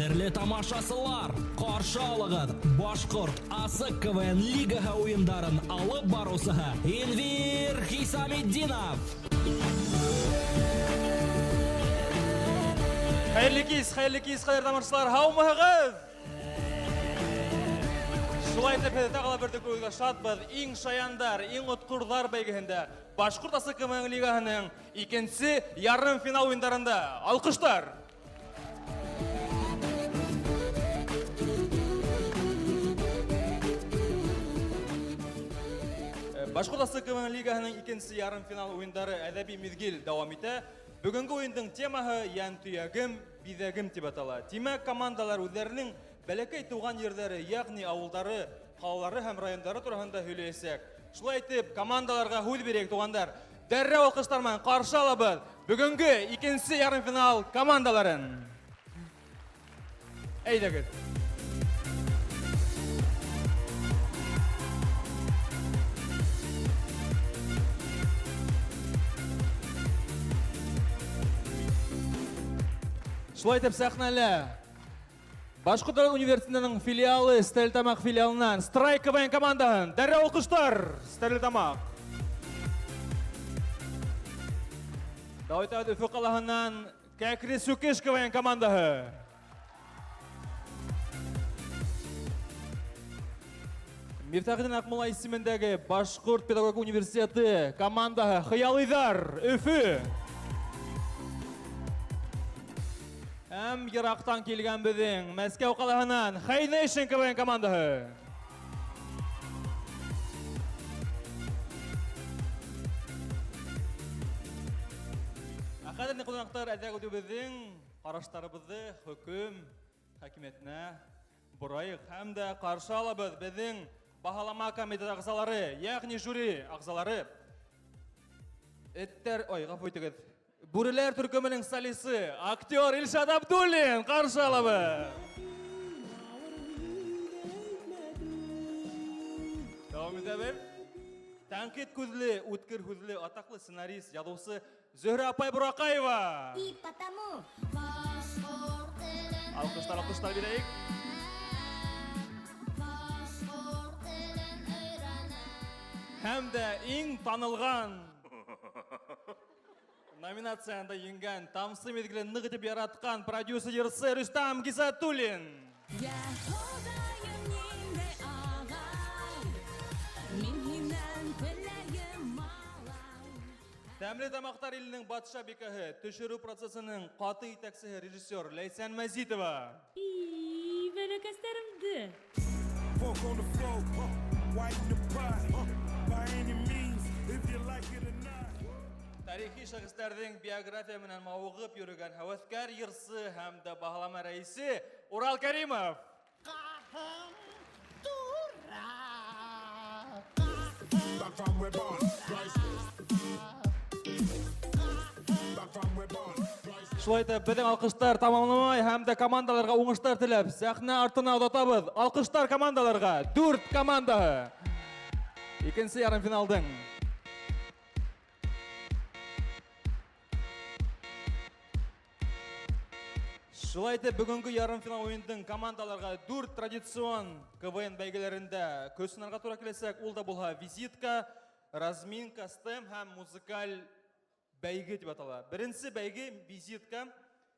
Ҡәҙерле тамашасылар, ҡаршы алығыҙ Башҡорт Асыҡ КВН лигаһы уйындарын алып барыусыһы Инвир Хисаметдинов. Хәйерле кис, хәйерле кис, ҡәҙерле тамашасылар, һаумыһығыҙ? Шулай итеп, һеҙҙе тағы ла бер күреүгә шатбыҙ. Иң шаяндар, иң отҡорҙар бәйгеһендә Башҡорт Асыҡ КВН лигаһының икенсе ярым финал уйындарында. Алҡыштар! Башҡорт Асыҡ КВН лигаһының икенсе ярым финал уйындары әҙәби миҙгел дауам итә. Бөгөнгө уйындың темаһы «Йән төйәгем, биҙәгем» тип атала. Тимәк, командалар үҙҙәренең бәләкәй тыуған ерҙәре, йәғни ауылдары, ҡалалары һәм райондары тураһында һөйләйәсәк. Шулай итеп, командаларға һүҙ бирәйек, туғандар. Дәррәү алҡыштар менән ҡаршы алабыҙ бөгөнгө икенсе ярымфинал командаларын. Әйҙәгеҙ. Шулай итеп, сәхнәлә Башҡорт дәүләт университетының филиалы Стәрлетамаҡ филиалынан Страйк КВН командаһын дәррәү алҡыштар Стәрлетамаҡ. Дауам итәбеҙ Өфө ҡалаһынан Кәкре Сүкеш КВН командаһы. Мифтахетдин Аҡмулла исемендәге Башҡорт педагогика университеты командаһы Хыялыйҙар Өфө. Һәм йыраҡтан килгән беҙҙең Мәскәү ҡалаһынан Hey Nation КВН командаһы. Ә хәҙер ҡунаҡтар, әҙәк үҙебеҙҙең ҡараштарыбыҙҙы хөкөм хакимиәтенә борайыҡ һәм дә ҡаршы алабыҙ беҙҙең баһалама комитеты ағзалары, йәғни жюри ағзалары. Эттәр, ой, ғәфү итегеҙ. Бүреләр төркөмөнөң солисы, актер Илшат Абдуллин ҡаршы алабыҙ. Дауам итәбеҙ. Тәнҡит күҙле, үткер һүҙле, атаҡлы сценарист, яҙыусы Зөһрә апай Бураҡаева. И потому Алҡыштар, алҡыштар бирәйек. Һәм дә иң танылған номинацияһында еңгән, тамсы миҙгелен ныҡ итеп яратҡан продюсер йырсы Рөстәм Гизатуллин. Я Хоҙайым ниндәй ағай, мин һинән теләйем малай. Тәмле тамаҡтар иленең батша бикәһе, төшөрөү процессының ҡаты етәксеһе режиссер Ләйсән Мәзитова. И, бәләкәстәремде. Fork on the floor, white in the pot, by any means, if you like it or not. Тарихи шәхестәрҙең биография менән мауығып йөрөгән һәүәҫкәр йырсы һәм дә баһалама рәйесе Урал Кәримов. Back from we born, rise. Back from we born, rise. Шулай итеп, беҙҙең алҡыштар тамамламай һәм дә командаларға уңыштар теләп, сәхнә артына оҙатабыҙ. Алҡыштар командаларға, дүрт командаһы. Икенсе ярымфиналдың. Шулай итеп, бөгөнгө ярымфинал уйындың командаларға дүрт традицион КВН бәйгеләрендә көс һынарға тура киләсәк. Ул да булһа визитка, разминка, STEM һәм музыкаль бәйге тип атала. Беренсе бәйге визитка,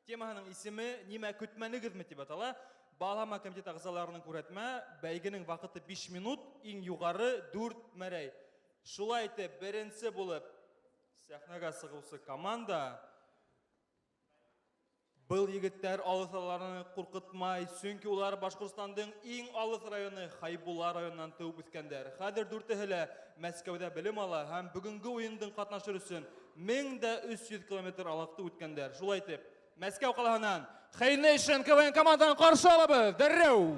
темаһының исеме «Нимә көтмәнегеҙме» тип атала. Баһалама комитет ағзаларының күрһәтмә, бәйгенең ваҡыты 5 минут, иң юғары 4 мәрәй. Шулай итеп, беренсе булып сәхнәгә сығыусы команда. Был егеттәр алыҫаларны ҡурҡытмай, сөнки улар Башҡортостандың иң алыҫ районы Хайбулла районынан тыуып үҫкәндәр. Хәҙер дүртеһе лә Мәскәүҙә белем ала һәм бөгөнгө уйындың ҡатнашыр өсөн 1300 километр алыҡты үткәндәр. Шулай итеп, Мәскәү ҡалаһынан Hey Nation КВН командаһын ҡаршы алабыҙ. Дәррәү!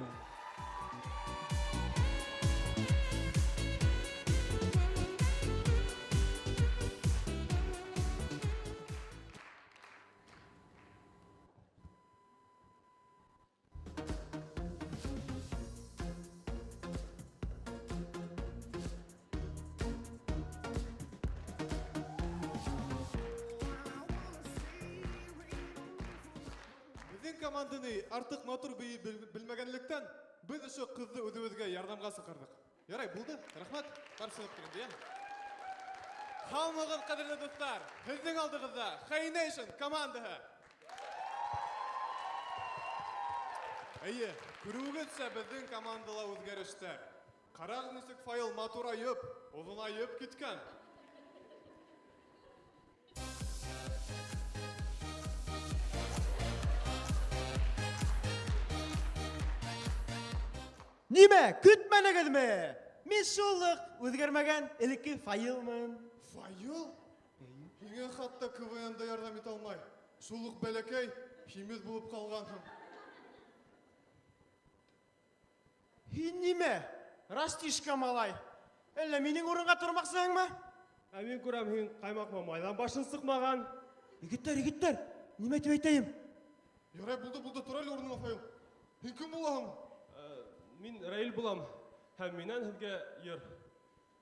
Беҙҙең Беҙҙең команданы артыҡ матур бейей белмәгәнлектән, беҙ ошо ҡыҙҙы үҙебеҙгә ярҙамға саҡырҙыҡ. Ярай, булды. Рәхмәт. Ҡаршылыҡ тигәндә, йәме? Һаумыһығыҙ, ҡәҙерле дуҫтар. Һеҙҙең алдығыҙҙа Hey Nation командаһы. Эйе, күреүегеҙсә, беҙҙең командала үҙгәрештәр. Ҡарағыҙ, нисек Фаил матурайып, оҙонайып киткән. Нимә, көтмәнегеҙме? Мин шул уҡ үҙгәрмәгән элекке Фаилмын. Фаил? Һиңә хатта КВН-да ярҙам итә алмай. Шул уҡ бәләкәй, һимеҙ булып ҡалғанһың. Һин нимә? Растишка малай. Әллә минең урынға тормаҡсыһыңмы? Ә мин күрәм, һин ҡаймаҡ майҙан башың сыҡмаған. Егеттәр, егеттәр, нимә тип әйтәйем? Ярай, булды, булды, тор әле урыныңа, Фаил. Һин кем булаһың? Мин Раил булам. Һәм минән һеҙгә йыр.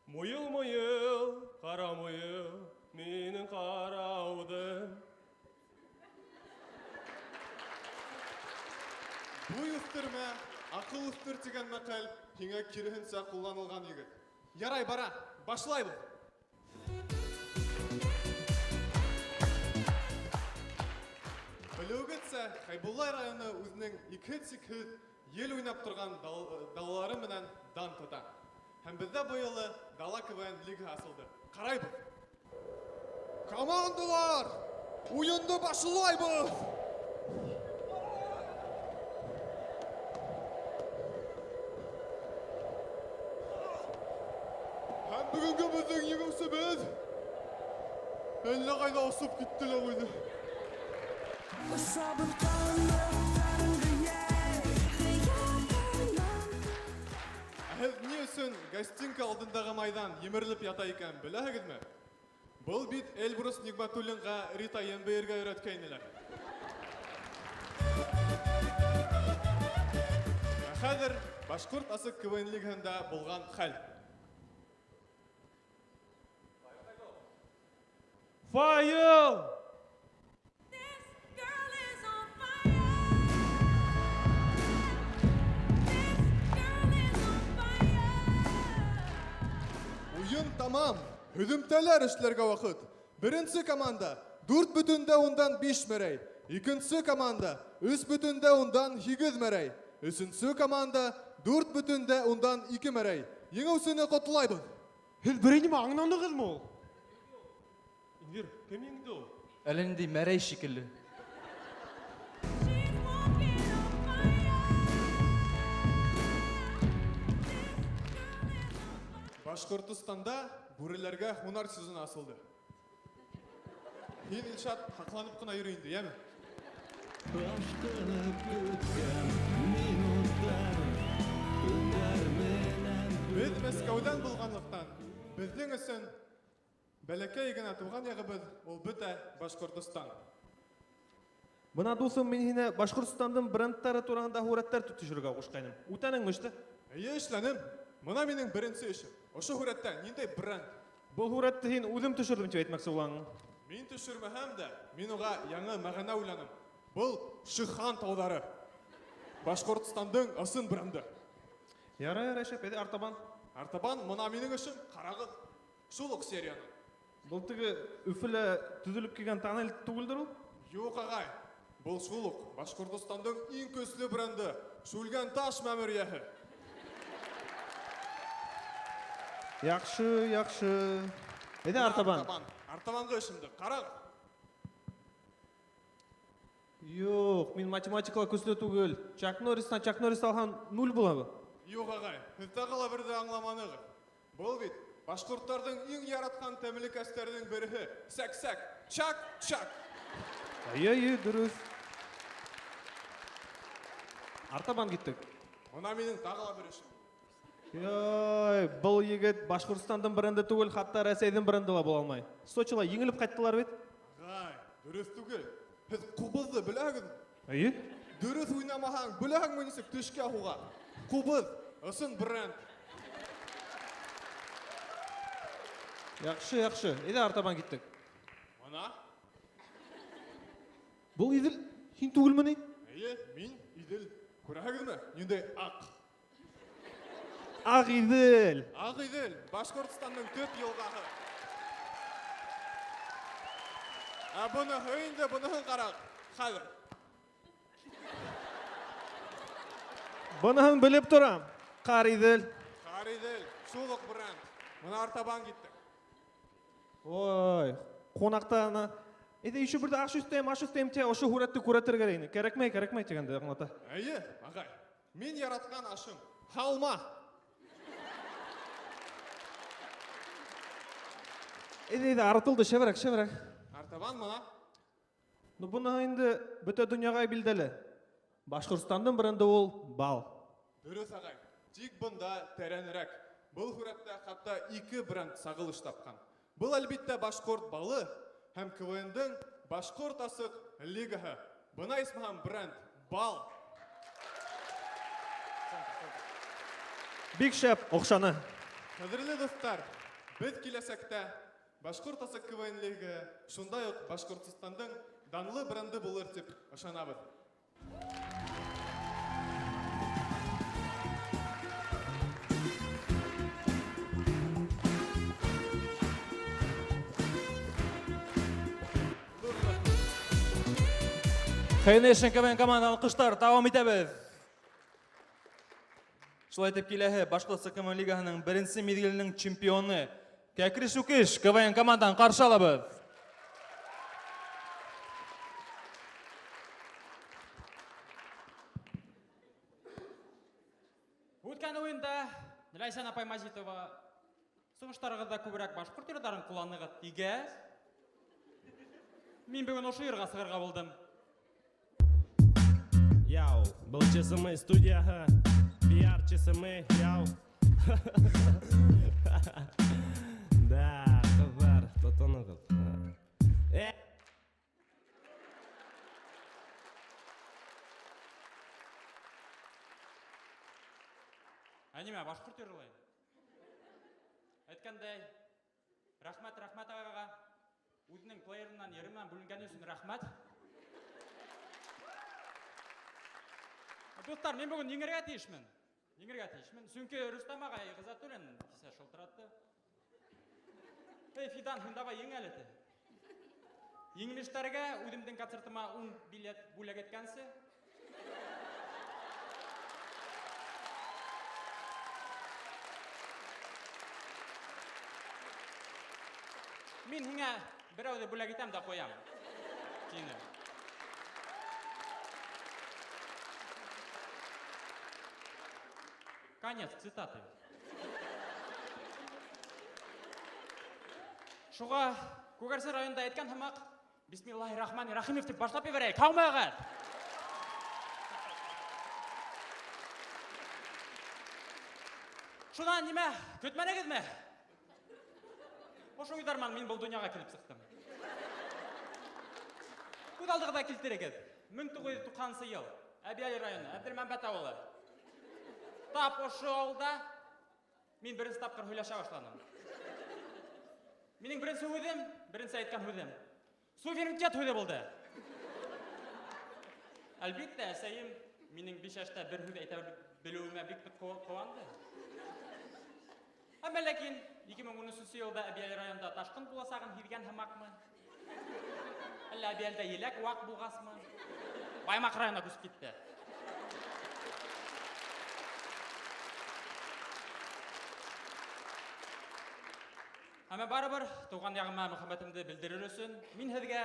Муйыл, муйыл, ҡара муйыл, минең ҡарауҙым. Буй үҫтермә, аҡыл үҫтер тигән мәҡәл һиңә киреһенсә ҡулланылған егет. Ярай, бара, башлайбыҙ. Белеүегеҙсә, Хәйбулла районы үҙенең икһеҙ-сикһеҙ ел уйнап торған далалары менән дан тота. Һәм беҙҙә быйылы Дала КВН лигаһы асылды. Ҡарайбыҙ. Командалар, уйынды башлайбыҙ! Һәм бөгөнгө беҙҙең еңеүсебеҙ әллә ҡайҙа осоп китте лә ҡуйҙы. Ә һеҙ ни өсөн гостинка алдындағы майҙан емерелеп ята икән, беләһегеҙме? Был бит Эльбрус Ниғмәтуллинға Рита Йәнбейергә өйрәткәйнеләр. Ә хәҙер Башҡорт асыҡ КВН лигаһында булған хәл. Фаил! Уйын тамам. Һөҙөмтәләр эшләргә ваҡыт. Беренсе команда дүрт бөтөн дә ундан биш мәрәй. Икенсе команда өс бөтөн дә ундан һигеҙ мәрәй. Өсөнсө команда дүрт бөтөн дә ундан ике мәрәй. Еңеүсене ҡотлайбыҙ. Һеҙ берәй нимә аңланығыҙмы ул? Инвир, кем еңде ул? Әллә ниндәй мәрәй шикелле. Башҡортостанда бүреләргә һунар сезоны асылды. Һин, Илшат, һаҡланып ҡына йөрө инде, йәме? Беҙ Мәскәүҙән булғанлыҡтан, беҙҙең өсөн бәләкәй генә тыуған яғыбыҙ ул бөтә Башҡортостан. Бына, дуҫым, мин һине Башҡортостандың брендтары тураһында һүрәттәр төшөрөргә ҡушҡайным. Үтәнеңме эште? Эйе, эшләнем. Бына минең беренсе эшем. Ошо һүрәттә ниндәй бренд? Был һүрәтте һин үҙем төшөрҙөм тип әйтмәксе булаң. Мин төшөрмәһәм дә, мин уға яңы мәғәнә уйланым. Был Шихан тауҙары. Башҡортостандың ысын бренды. Ярай, ярай, шәп, әйҙә, артабан. Артабан, мына минең эшем, ҡарағыҙ. Шул уҡ серияны. Был теге Өфөлә төҙөлөп килгән тоннель түгелдер ул? Юҡ, ағай. Был шул уҡ Башҡортостандың иң көслө бренды, Шүлгән таш мәмерйәһе. Яҡшы, яҡшы. Әйҙә, артабан. Артабан. Артабанғы эшемде ҡарағыҙ. Юҡ, мин математикала көслө түгел. Чак Норристан Чак Норрис алһаң нуль була был. Юҡ, ағай, һеҙ тағы ла берҙе аңламанығыҙ. Был бит башҡорттарҙың иң яратҡан тәмле кәстәренең береһе. Сәк-сәк, чак-чак. Эйе, эйе, дөрөҫ. Артабан киттек. Бына минең тағы ла бер эшем. Яй, был егет Башҡортостандың бренды түгел, хатта Рәсәйҙең бренды ла була алмай. Сочила еңелеп ҡайттылар бит. Ағай, дөрөҫ түгел. Һеҙ ҡубыҙҙы беләһегеҙме? Эйе. Дөрөҫ уйнамаһаң, беләһеңме нисек тешкә һуға? Ҡубыҙ, ысын бренд. Яҡшы, яҡшы. Әйҙә, артабан киттек. Бына. Был Иҙел һин түгелме ни? Эйе. мин Идел. Күрәһегеҙме? Ниндәй аҡ. Ағиҙел. Ағиҙел, Башҡортостандың төп йылғаһы. Ә быныһы инде, быныһын ҡарағыҙ. Хәҙер. Быныһын белеп торам. Ҡариҙел. Ҡариҙел, шул уҡ бренд. Бына артабан киттек. Ой, ҡунаҡта ана. Әйҙә, еще берҙә аш өҫтәйем, аш өҫтәйем тиә, ошо һүрәтте күрһәтергә ине. Кәрәкмәй, кәрәкмәй тигәнде аңлата. Эйе, ағай. Мин яратҡан ашым һалма. Әйҙә, әйҙә, артылды, шәберәк, шәберәк. Артабан мына. Ну, быныһы инде бөтә донъяға билдәле. Башҡортостандың бренды ул бал. Дөрөҫ, ағай. Тик бында тәрәнерәк. Был һүрәттә хатта ике бренд сағылыш тапҡан. Был, әлбиттә, башҡорт балы һәм КВН-дың Башҡорт асыҡ лигаһы. Бына исмаһам бренд бал. Бик шәп, оҡшаны. Ҡәҙерле дуҫтар, беҙ киләсәктә Башҡорт асыҡ КВН лигаһы шундай уҡ Башҡортостандың данлы бренды булыр тип ышанабыҙ. Хәйнешин КВН команда алҡыштар дауам итәбеҙ. Шулай итеп киләһе Башҡорт КВН лигаһының беренсе миҙгеленең чемпионы Кәкре Сүкеш КВН командаһын ҡаршы алабыҙ. Үткән уйында Ләйсән апай Мазитова сығыштарығыҙҙа күберәк башҡорт йырҙарын ҡулланығыҙ тигәс, мин бөгөн ошо йырға сығырға булдым. Яу, был ЧСМ студияһы, PR ЧСМ, яу. Да, ҡыҙҙар, тотоноғоҙ. Ә нимә, башҡорт йырлай? Әйткәндәй, рәхмәт, рәхмәт ағайға. Үҙенең плеерынан, йырынан бүленгәне өсөн рәхмәт. Дуҫтар, мин бөгөн еңергә тейешмен. Еңергә тейешмен. Сөнки Рөстәм ағай Ғиззәтуллин кисә шылтыратты. Эй, Фидан, һин давай ең әле ти. Еңелештәргә үҙемдең концертыма 10 билет бүләк иткәнсе. Мин һиңә берәүҙе бүләк итәм дә ҡуям. Тине. Конец цитаты. Шуға Күгәрсе районында әйткән һымаҡ, Бисмиллаһир-рахманир-рахим тип башлап ебәрәйек. Һаумы, ағай? Шунан нимә, көтмәнегеҙме? Ошо уйҙар менән мин был донъяға килеп сыҡтым. Күҙ алдығыҙға килтерегеҙ. Мең туғыҙ йөҙ туҡһанынсы йыл, Әбйәлил районы, Әбделмәмбәт ауылы. Тап ошо ауылда мин беренсе тапҡыр һөйләшә башланым. Минең беренсе һүҙем, беренсе әйткән һүҙем суверенитет һүҙе булды. Әлбиттә, әсәйем минең 5 йәштә бер һүҙ әйтә белеүемә бик ныҡ ҡыуанды. Әммә ләкин ике мең ун өсөнсө йылда Әбйәлил районында ташҡын буласағын һиҙгән һымаҡмы? Әллә Әбйәлилдә еләк ваҡ булғасмы? Баймаҡ районына күсеп китте. Әммә барыбер тыуған яғыма мөхәббәтемде белдерер өсөн мин һеҙгә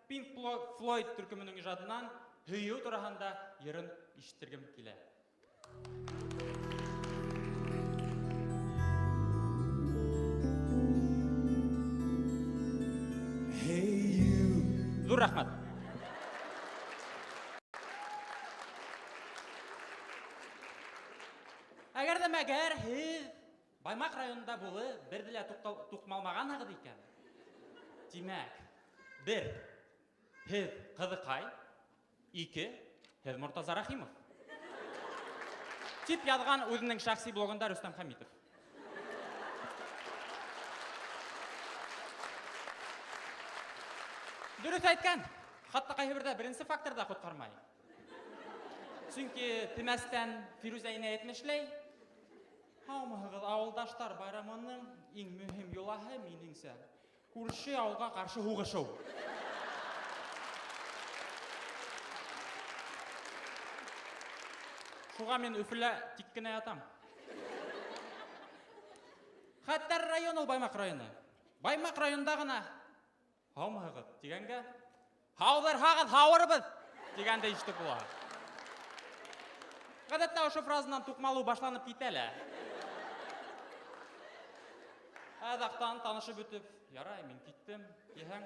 Pink Floyd төркөмөнөң ижадынан һөйөү тураһында йырын ишетергем килә. Hey you. Ҙур рәхмәт. Әгәр ҙә мәгәр һеҙ Баймаҡ районында булып, берҙе лә туҡмалмағанһығыҙ икән. Тимәк, бер, һеҙ Ҡыҙыҡай, ике, һеҙ Мортаза Рәхимов. Тип яҙған үҙенең шәхси блогында Рөстәм Хәмитов. Дөрөҫ әйткән, хатта ҡайһы берҙә беренсе фактор ҙа ҡотҡармай. Сөнки Темәстән Фирүзә инәй әйтмешләй, һаумыһығыҙ, ауылдаштар байрамының иң мөһим йолаһы минеңсә, күрше ауылға ҡаршы һуғышыу. Шуға мин Өфөлә тик кенә ятам. Хәтәр район ул Баймаҡ районы. Баймаҡ районында ғына һаумыһығыҙ тигәнгә, һауҙырһағыҙ һауырбыҙ тигәнде ишетеп була. Ғәҙәттә ошо фразанан туҡмалыу башланып китә лә. Аҙаҡтан танышып бөтөп, ярай, мин киттем, тиһәң,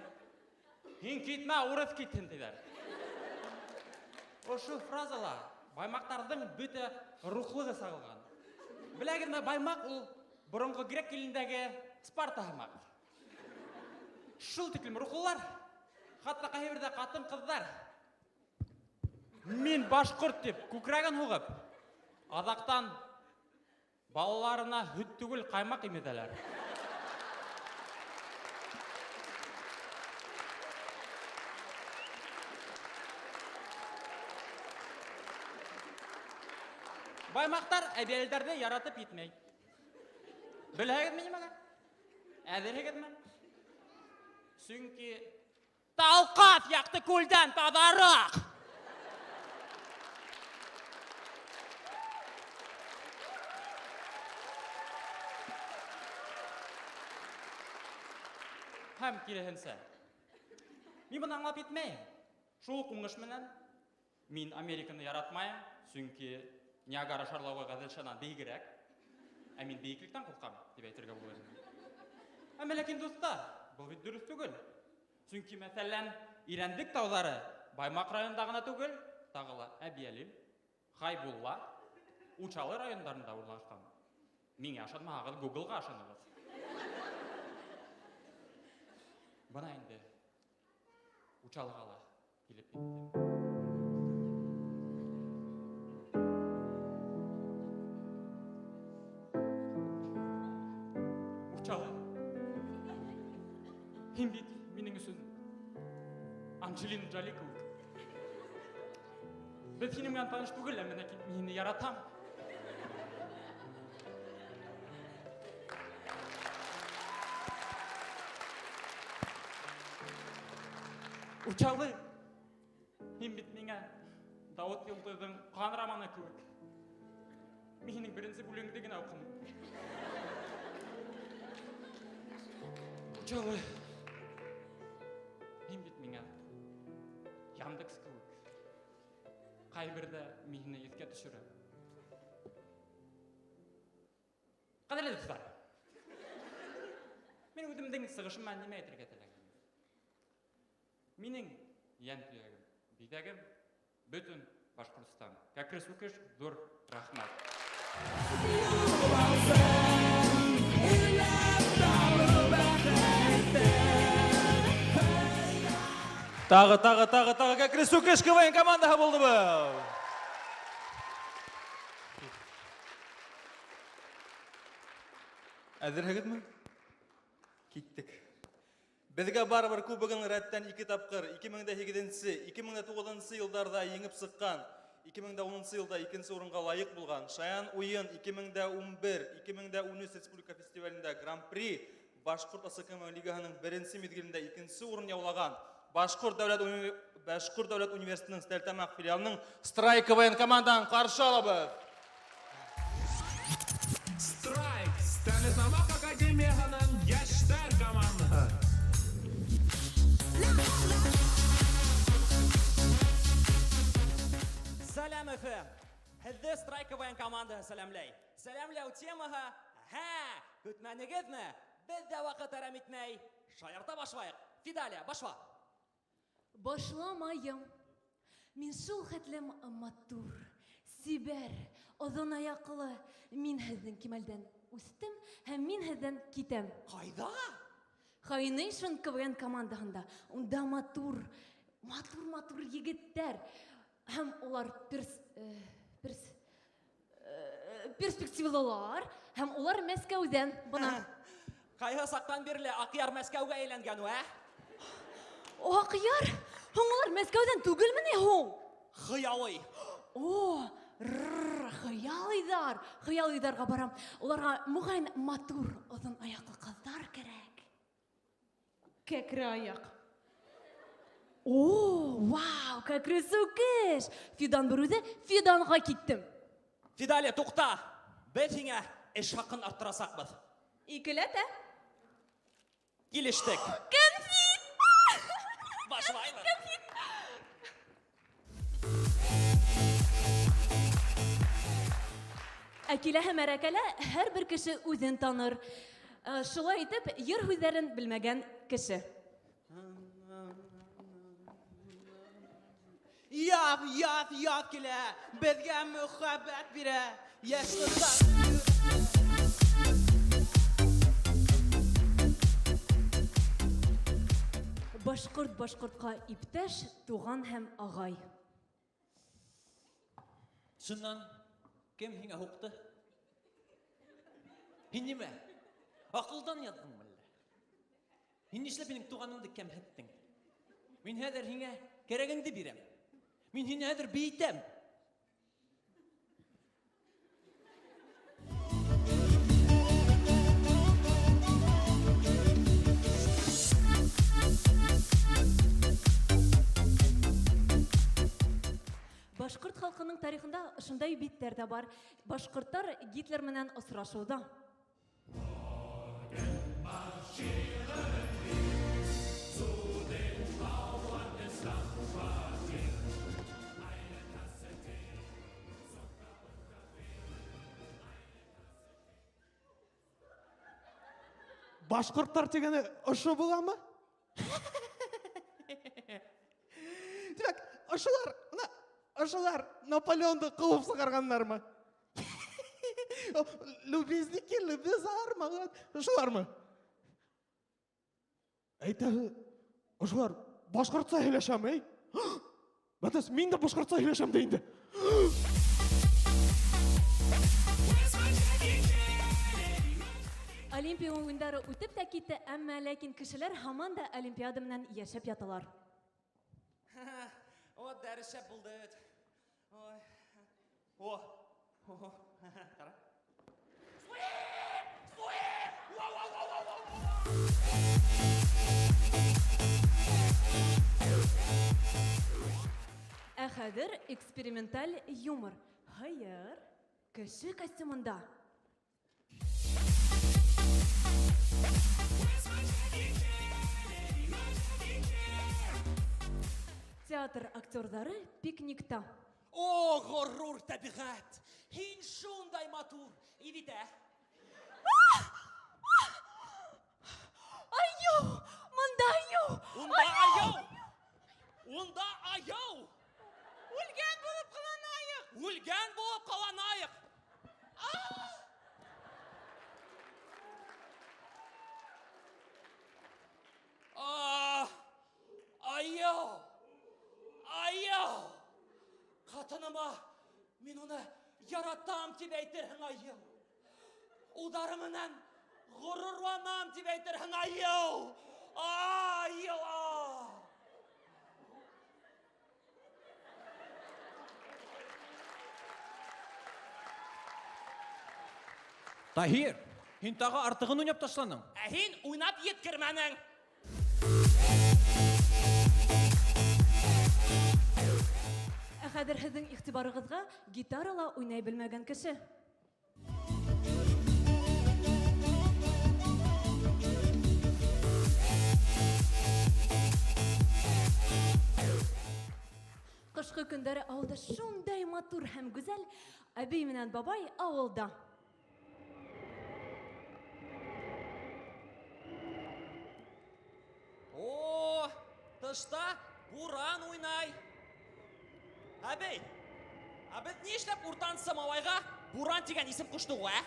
һин китмә, урыҫ китһен, тиҙәр. Ошо фразала баймаҡтарҙың бөтә рухлығы сағылған. Беләгеҙме, баймаҡ ул боронғо грек илендәге Спарта һымаҡ. Шул тиклем рухлылар, хатта ҡайһы берҙә ҡатын-ҡыҙҙар мин башҡорт тип күкрәген һуғып, аҙаҡтан балаларына һөт түгел ҡаймаҡ имеҙәләр. Баймаҡтар әбйәлилдәрҙе яратып етмәй. Беләһегеҙме нимәгә? Әҙерһегеҙме? Сөнки Талҡаҫ яҡты күлдән таҙараҡ. Һәм киреһенсә. Мин быны аңлап етмәйем. Шул уҡ уңыш менән мин Американы яратмайым, сөнки Ниагара шарлауы Ғәҙелшанан бейегерәк. Ә мин бейеклектән ҡурҡам, тип әйтергә булыр ине. Әммә ләкин, дуҫтар, был бит дөрөҫ түгел. Сөнки, мәҫәлән, Ирәндек тауҙары Баймаҡ районында ғына түгел, тағы ла Әбйәлил, Хайбулла, Учалы райондарында урынлашҡан. Миңә ышанмаһағыҙ, Google-ға ышанығыҙ. Бына инде Учалыға ла килеп еттем. Учалы, һин бит минең өсөн Анджелина Джоли кеүек. Беҙ һинең менән таныш түгел, әммә ләкин мин һине яратам. Учалы, һин бит миңә Дауыт Йылдыҙҙың Ҡан романы кеүек. Мин һинең беренсе бүлегеңде генә уҡыным. Учалы, һин бит миңә Яндекс кеүек. Ҡайберҙә мин һине иҫкә төшөрәм. Ҡәҙерле дуҫтар, мин үҙемдең сығышым менән нимә әйтергә теләгәнем? Минең йән төйәгем, биҙәгем бөтөн Башҡортостан. Кәкре сүкеш, ҙур рәхмәт. Тағы, тағы, тағы, тағы Кәкре сүкеш КВН командаһы булды был. Әҙерһегеҙме? Киттек. Беҙгә барыбер кубогын рәттән ике тапҡыр, ике мең дә һигеҙенсе, ике мең дә туғыҙынсы йылдарҙа еңеп сыҡҡан, ике мең дә унынсы йылда икенсе урынға лайыҡ булған Шаян уйын ике мең дә ун бер, ике мең дә ун өс республика фестивалендә Гран-при Башҡорт АСКМ лигаһының беренсе миҙгелендә икенсе урын яулаған Башҡорт дәүләт университетының Стәрлетамаҡ филиалының Страйк КВН командаһын ҡаршы алабыҙ. Страйк Стәрлетамаҡ академияһының йәштәр командаһы. Сәләм, Өфө! Һеҙҙе Страйк КВН командаһы сәләмләй. Сәләмләү темаһы Һә, көтмәнегеҙме? Беҙ ҙә ваҡыт әрәм итмәй. Шаярта башлайыҡ. Фидалия, башла. Башламайым. Мин шул хәтлем матур, сибәр, оҙон аяҡлы. Мин һеҙҙең кимәлдән үҫтем һәм мин һеҙҙән китәм. Ҡайҙа? Хайнейшн КВН командаһында. Унда матур, матур, матур егеттәр. Һәм улар перспективалылар, һәм улар Мәскәүҙән. Бына. Ҡайһы саҡтан бирле Аҡъяр Мәскәүгә әйләнгән, ә? Аҡъяр? Һуң улар Мәскәүҙән түгелме ни һуң? Хыялый. О, рррр, хыялыйҙар, хыялыйҙарға барам. Уларға моғайын матур оҙон аяҡлы ҡыҙҙар кәрәк. Кәкре аяҡ. О, вау, кәкре сүкеш! Фидан бер үҙе Фиданға киттем. Фидалия, туҡта! Беҙ һиңә эш хаҡын арттырасаҡбыҙ. Икеләтә. Килештек. Кәнфит! Башлайбыҙ. Кәнфит! Ә киләһе мәрәкәлә һәр бер кеше үҙен таныр. Шулай итеп, йыр һүҙҙәрен белмәгән кеше. Яҙ, яҙ, яҙ килә, беҙгә мөхәббәт бирә, йәш ҡыҙҙар. Башҡорт башҡортҡа иптәш, туған һәм ағай. Шуннан кем һиңә һуҡты? Һин нимә? Аҡылдан яҙҙыңмы әллә? Һин нишләп минең туғанымды кәмһеттең? Мин хәҙер һиңә кәрәгеңде бирәм. Мин һине хәҙер бейетәм. Башҡорт халҡының тарихында ошондай биттәр ҙә бар. Башҡорттар Гитлер менән осрашыуҙа. Башҡорттар тигәне ошо буламы? Тимәк, ошолар, мына ошолар Наполеонды ҡыуып сығарғандармы? Любезники, любезармы? Ошолармы? Әйтә, ошолар башҡортса һөйләшәме, эй? Бәтәс, мин дә башҡортса һөйләшәм дә инде. Олимпия уйындары үтеп тә китте, әммә ләкин кешеләр һаман да Олимпиада менән йәшәп яталар. О, дәрес шәп булды. Ой. О, о, ҡара. Ә хәҙер эксперименталь юмор. Хәйер, кеше костюмында. Театр актерҙары пикникта. О, ғорур тәбиғәт! Һин шундай матур! Ивитә! Айыу! Мында айыу! Унда айыу! Унда айыу! Үлгән булып ҡыланайыҡ! Үлгән булып ҡыланайыҡ! Айыу! Айыу! Ҡатыныма мин уны яратам тип әйтерһең, айыу. Улдары менән ғорурланам тип әйтерһең, айыу. Айыу! Таһир, һин тағы артығын уйнап ташланың. Ә һин уйнап еткермәнең. Ә хәҙер һеҙҙең иғтибарығыҙға гитарала уйнай белмәгән кеше. Ҡышҡы көндәре ауылда шундай матур һәм гүзәл. Әбей менән бабай ауылда. О, тышта буран уйнай. Әбей, ә беҙ ни эшләп уртансы малайға буран тигән исем ҡуштыҡ, ә?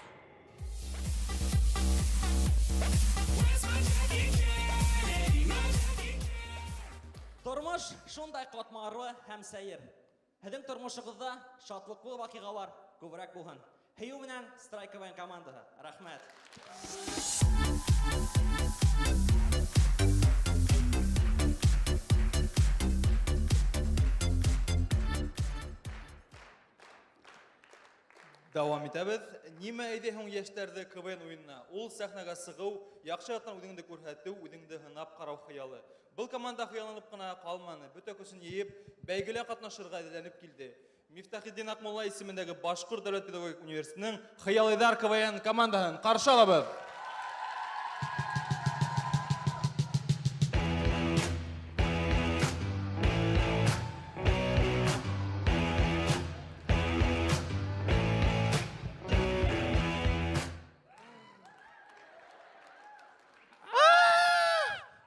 Тормош шундай ҡатмарлы һәм сәйер. Һеҙҙең тормошоғоҙҙа шатлыҡлы ваҡиғалар күберәк булһын. Һөйөү менән Страйк КВН командаһы. Рәхмәт. Дауам итәбеҙ. Нимә әйҙәй һуң йәштәрҙе КВН уйынына? Ул сәхнәгә сығыу, яҡшы яҡтан үҙеңде күрһәтеү, үҙеңде һынап ҡарау хыялы. Был команда хыялланып ҡына ҡалманы, бөтә көсөн йыйып, бәйгелә ҡатнашырға әҙерләнеп килде. Мифтахетдин Аҡмулла исемендәге Башҡорт дәүләт педагогик университетының Хыялыйҙар КВН командаһын ҡаршы алабыҙ.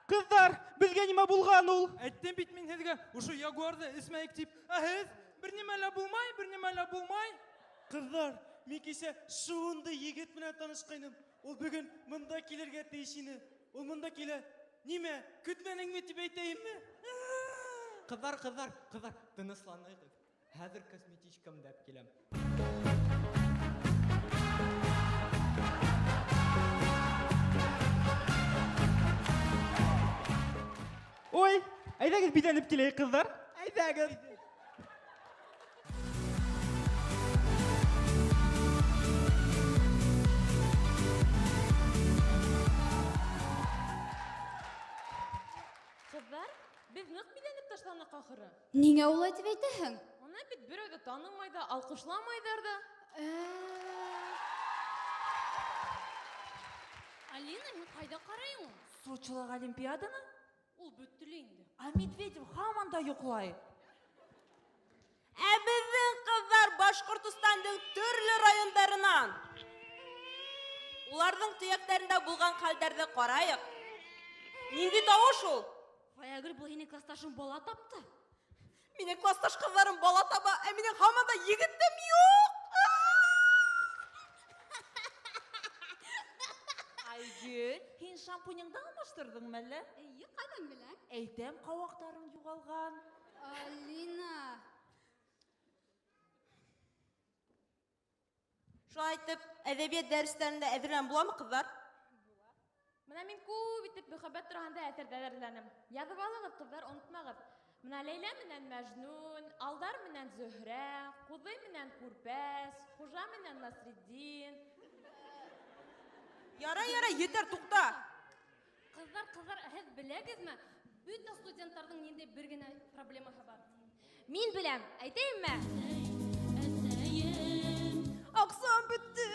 Ҡыҙҙар, беҙгә нимә булған ул? Әйттем бит мин һеҙгә, ошо ягуарҙы эсмәйек тип. Ә һеҙ бер нимә лә булмай, бер нимә лә булмай. Ҡыҙҙар, мин кисә шундай егет менән танышҡайным. Ул бөгөн мында килергә тейеш ине. Ул мында килә. Нимә, көтмәнеңме тип әйтәйемме? Ҡыҙҙар, ҡыҙҙар, ҡыҙҙар, тынысланығыҙ. Хәҙер косметичкамды алып киләм. Ой, әйҙәгеҙ биҙәнеп киләйек, ҡыҙҙар. Әйҙәгеҙ. Ҡыҙҙар, беҙ ныҡ биҙәнеп ташланыҡ ахыры. Ниңә улай тип әйтәһең? Уны бит берәү ҙә танымай ҙа, алҡышламайҙар ҙа. Алина, һин ҡайҙа ҡарайың ул? Сочилағы Олимпиаданы? Ул бөттө лә инде. Ә Медведев һаман да йоҡлай. Ә беҙҙең ҡыҙҙар Башҡортостандың төрлө райондарынан. Уларҙың төйәктәрендә булған хәлдәрҙе ҡарайыҡ. Ниндәй тауыш ул? Фаягөл, был һинең класташың бала тапты. Минең класташ ҡыҙҙарым бала таба, ә минең һаман да егетем юҡ. Айгөл, һин шампунеңде алмаштырҙыңмы әллә? Эйе, ҡайҙан беләң? Әйтәм, ҡауаҡтарың юғалған. Алина. Шулай итеп, әҙәбиәт дәрестәрендә әҙерләнеп буламы, ҡыҙҙар? Бына мин күп итеп мөхәббәт тураһында әҫәрҙәр әҙерләнем. Яҙып алығыҙ, ҡыҙҙар, онотмағыҙ. Бына Ләйлә менән Мәжнүн, Алдар менән Зөһрә, Ҡуҙый менән Күрпәс, Хужа менән Насретдин. Ярай, ярай, етәр, туҡта. Ҡыҙҙар, ҡыҙҙар, һеҙ беләгеҙме? Бөтә студенттарҙың ниндәй бер генә проблемаһы бар. Мин беләм, әйтәйемме? Аҡсам бөттө.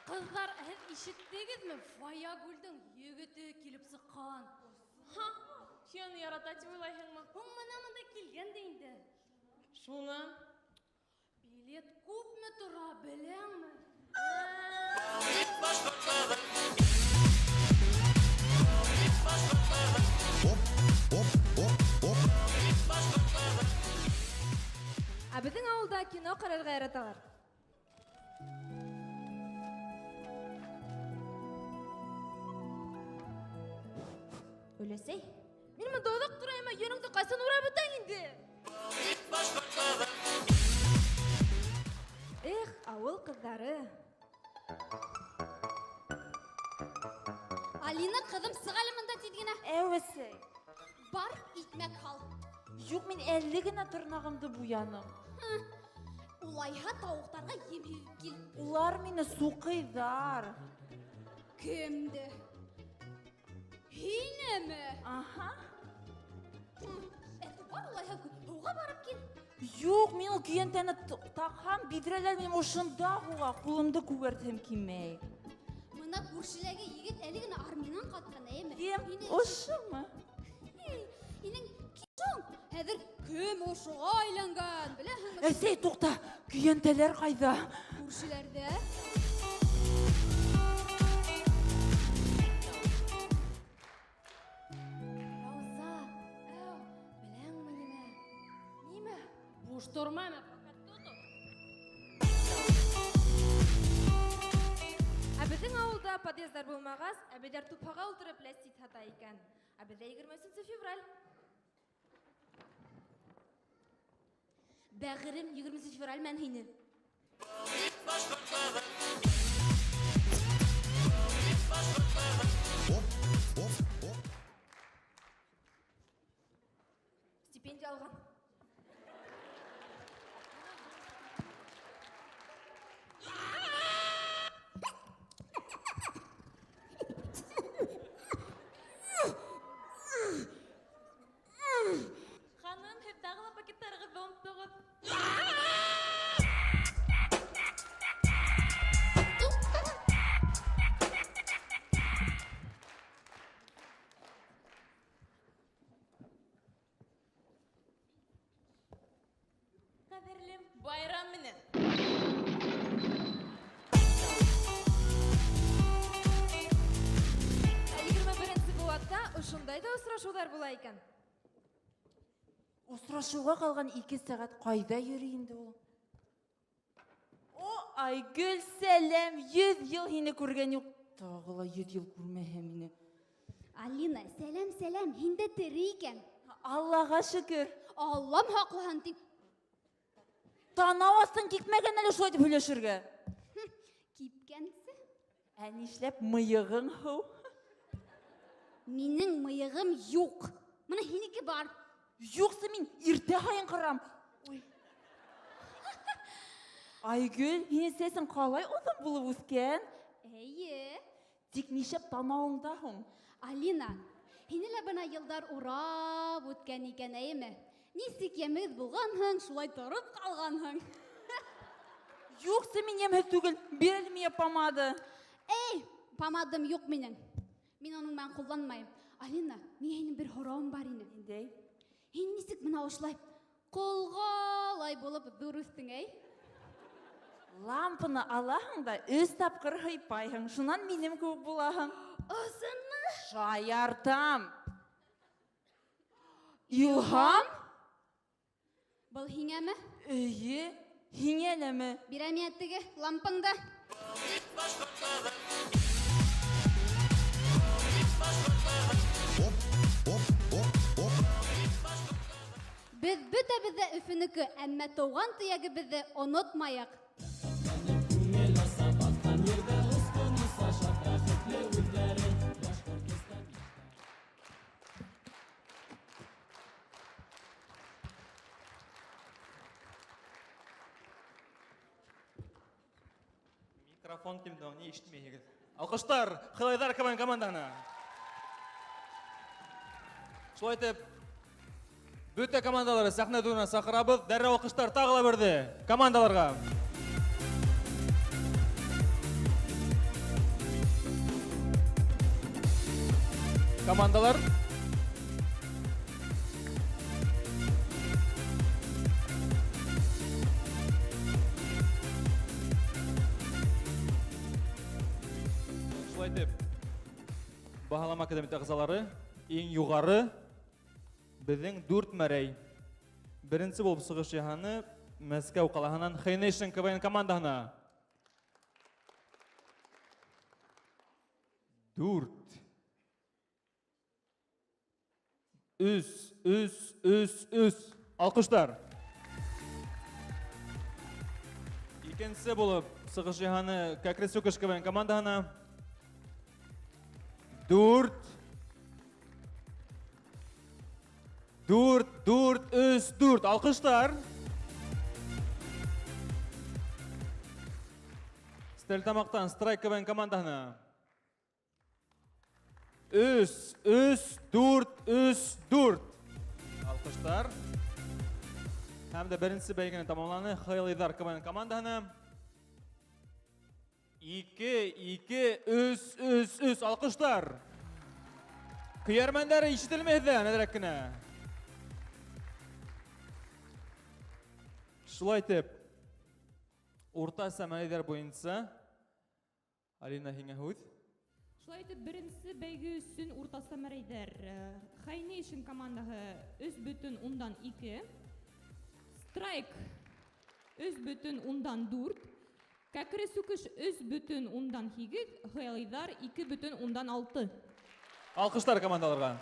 Ҡыҙҙар, һеҙ ишеттегеҙме? Фаягөлдөң егете килеп сыҡҡан. Ха, һин уны ярата тип уйлайһыңмы? Һуң мына мында килгән дә инде. Шунан? Билет күпме тора, беләңме? Ә беҙҙең ауылда кино ҡарарға яраталар. Өләсәй, мин бында оҙаҡ торайым, йөнөңдө ҡасан урап бөтәң инде? Эх, ауыл ҡыҙҙары. Алина, ҡыҙым, сыҡ әле бында тиҙ генә. Әүәсәй. Бар, икмәк һал. Юҡ, мин әле генә тырнағымды буяным. Улайһа тауыҡтарға ем һибеп кил. Улар мине суҡыйҙар. Кемде? Һинеме? Аһа. Ә бар улайһа һыуға барып кил. Юҡ, мин ул көйәнтәне таҡһам, биҙрәләр минең ошонда һуға, ҡулымды күгәртһем килмәй. Бына күршеләге егет әле генә армиянан ҡайтҡан, әйеме? Кем? Һинең Ошомо? Эй, һинең кем? Хәҙер кем ошоға әйләнгән, беләһеңме? Әсәй, туҡта, көйәнтәләр ҡайҙа? Күршеләрҙә. Рауза, әү, беләңме нимә? Нимә? Буш тормаймы? Ә беҙҙең ауылда подъездар булмағас, әбейҙәр тупһаға ултырып ләззит һата икән. Ә беҙҙә егерме өсөнсө февраль. Бәғерем, егерме өсөнсө февраль менән һине. Стипендия алған. Пакеттарығыҙҙы оноттоғоҙ. Ҡәҙерлем, байрам менән! Ә 21 быуатта ошондай ҙа осрашыуҙар була икән. Осрашыуға ҡалған 2 сәғәт ҡайҙа йөрөй инде ул? О, Айгөл, сәләм! 100 йыл һине күргән юҡ. Тағы ла 100 йыл күрмәһә мине. Алина, сәләм, сәләм, һин дә тере икән. Аллаға шөкөр. Аллам һаҡлаһын тип. Танау аҫтың кипмәгән әле шулай тип һөйләшергә. Кипкәнсе. Ә нишләп мыйығың һыу? Минең мыйығым юҡ. Мына һинеке бар. Юҡсы, мин иртә һайын ҡырам. Ой. Айгөл, һинең сәсең ҡалай оҙон булып үҫкән? Эйе. Тик нишләп танауыңда һуң? Алина, һине лә бына йылдар урап үткән икән, әйеме? Нисек йәмһеҙ булғанһың, шулай тороп ҡалғанһың. Юҡсы, мин йәмһеҙ түгел. Бир әле миңә помада. Эй, помадам юҡ минең. Мин уның менән ҡулланмайым. Алина, миңә һинең бер һорауым бар ине. Ниндәй? Һин нисек бына ошолай ҡолғалай булып ҙур үҫтең, әй? Лампаны алаһың да 3 тапҡыр һыйпайһың. Шунан минең кеүек булаһың. Ысынмы? Шаяртам. Илһам? Был һиңәме? Эйе, һиңә ләме? Бирәм йә теге лампаңды. Беҙ бөтәбеҙ ҙә Өфөнөкө, әммә тыуған төйәгебеҙҙе онотмайыҡ. Микрофон килде, ни ишетмәйһегеҙ. Алҡыштар Хылайҙар КВН командаһына. Шулай итеп, бөтә командалары сәхнә түренә саҡырабыҙ. Дәррәү алҡыштар тағы ла берҙе командаларға. Командалар. Шулай итеп, Баһалама комитеты ағзалары иң юғары беҙҙең 4 мәрәй. Беренсе булып сығыш яһаны Мәскәү ҡалаһынан Hey Nation КВН командаһына. 4 3 3 3 3. Алҡыштар. Икенсе булып сығыш яһаны Кәкре Сүкеш КВН командаһына. 4 4 4 3 4. Алҡыштар. Стәрлетамаҡтан Страйк КВН командаһына. 3 3 4 3 4. Алҡыштар. Һәм дә беренсе бәйгене тамамланы Хыялыйҙар КВН командаһына. 2 2 3 3 3. Алҡыштар. Көйәрмәндәре ишетелмәй һеҙҙән әҙерәк кенә. Шулай итеп, уртаса мәлдәр буйынса Алина, һиңә һүҙ. Шулай итеп, беренсе бәйге өсөн уртаса мәрәйҙәр. High Nation командаһы 3,2, Страйк 3,4, Кәкре Сүкеш 3,8, Хыялыйҙар 2,6. Алҡыштар командаларға.